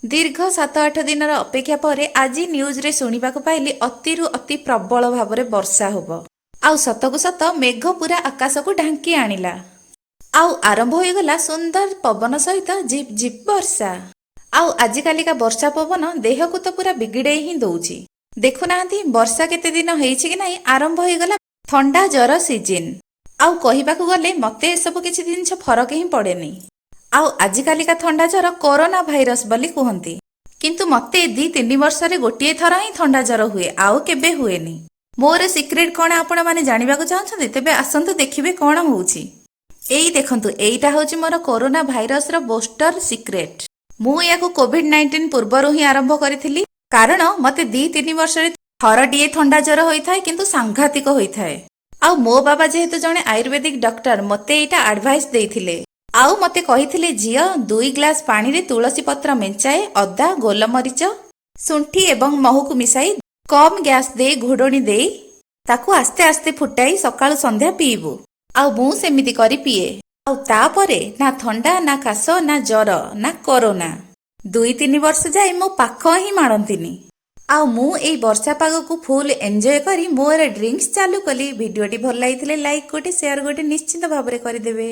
ଦୀର୍ଘ 7-8 ଦିନର ଅପେକ୍ଷା ପରେ ଆଜି ନ୍ୟୁଜ୍ରେ ଶୁଣିବାକୁ ପାଇଲି ଅତିରୁ ଅତି ପ୍ରବଳ ଭାବରେ ବର୍ଷା ହେବ। ଆଉ ସତକୁ ସତ ମେଘ ପୁରା ଆକାଶକୁ ଢାଙ୍କି ଆଣିଲା ଆଉ ଆରମ୍ଭ ହୋଇଗଲା ସୁନ୍ଦର ପବନ ସହିତ ଝିପ୍ ଝିପ୍ ବର୍ଷା। ଆଉ ଆଜିକାଲିକା ବର୍ଷା ପବନ ଦେହକୁ ତ ପୁରା ବିଗିଡ଼େଇ ହିଁ ଦଉଛି। ଦେଖୁନାହାନ୍ତି, ବର୍ଷା କେତେ ଦିନ ହେଇଛି କି ନାହିଁ, ଆରମ୍ଭ ହେଇଗଲା ଥଣ୍ଡା ଜର ସିଜିନ୍। ଆଉ କହିବାକୁ ଗଲେ ମତେ ଏସବୁ କିଛି ଜିନିଷ ଫରକ ହିଁ ପଡ଼େନି। ଆଉ ଆଜିକାଲିକା ଥଣ୍ଡା ଜର କରୋନା ଭାଇରସ ବୋଲି କୁହନ୍ତି, କିନ୍ତୁ ମତେ 2-3 ବର୍ଷରେ ଗୋଟିଏ ଥର ହିଁ ଥଣ୍ଡା ଜର ହୁଏ, ଆଉ କେବେ ହୁଏନି। ମୋର ସିକ୍ରେଟ କଣ ଆପଣମାନେ ଜାଣିବାକୁ ଚାହୁଁଛନ୍ତି? ତେବେ ଆସନ୍ତୁ, ଦେଖିବେ କଣ ହଉଛି। ଏଇ ଦେଖନ୍ତୁ, ଏଇଟା ହଉଛି ମୋର କରୋନା ଭାଇରସର ବୁଷ୍ଟର ସିକ୍ରେଟ। ମୁଁ ୟାକୁ କୋଭିଡ-19 ପୂର୍ବରୁ ହିଁ ଆରମ୍ଭ କରିଥିଲି, କାରଣ ମତେ 2-3 ବର୍ଷରେ ଥରଟିଏ ଥଣ୍ଡା ଜର ହୋଇଥାଏ, କିନ୍ତୁ ସାଂଘାତିକ ହୋଇଥାଏ। ଆଉ ମୋ ବାବା ଯେହେତୁ ଜଣେ ଆୟୁର୍ବେଦିକ ଡକ୍ଟର, ମତେ ଏଇଟା ଆଡଭାଇସ ଦେଇଥିଲେ ଆଉ ମତେ କହିଥିଲେ, "ଝିଅ, 2 ଗ୍ଲାସ ପାଣିରେ ତୁଳସୀ ପତ୍ର ମେଞ୍ଚାଏ, ଅଦା, ଗୋଲମରିଚ, ଶୁଣ୍ଠି ଏବଂ ମହୁକୁ ମିଶାଇ କମ୍ ଗ୍ୟାସ ଦେଇ ଘୋଡ଼ଣି ଦେଇ ତାକୁ ଆସ୍ତେ ଆସ୍ତେ ଫୁଟାଇ ସକାଳୁ ସନ୍ଧ୍ୟା ପିଇବୁ।" ଆଉ ମୁଁ ସେମିତି କରି ପିଏ। ଆଉ ତାପରେ ନା ଥଣ୍ଡା, ନା କାଶ, ନା ଜର, ନା କରୋନା, 2-3 ବର୍ଷ ଯାଏ ମୋ ପାଖ ହିଁ ମାଡ଼ନ୍ତିନି। ଆଉ ମୁଁ ଏଇ ବର୍ଷା ପାଗକୁ ଫୁଲ ଏନ୍ଜୟ କରି ମୋର ଡ୍ରିଙ୍କସ୍ ଚାଲୁ କଲି। ଭିଡିଓଟି ଭଲ ଲାଗିଥିଲେ ଲାଇକ୍ ଗୋଟେ, ସେୟାର ଗୋଟେ ନିଶ୍ଚିତ ଭାବରେ କରିଦେବେ।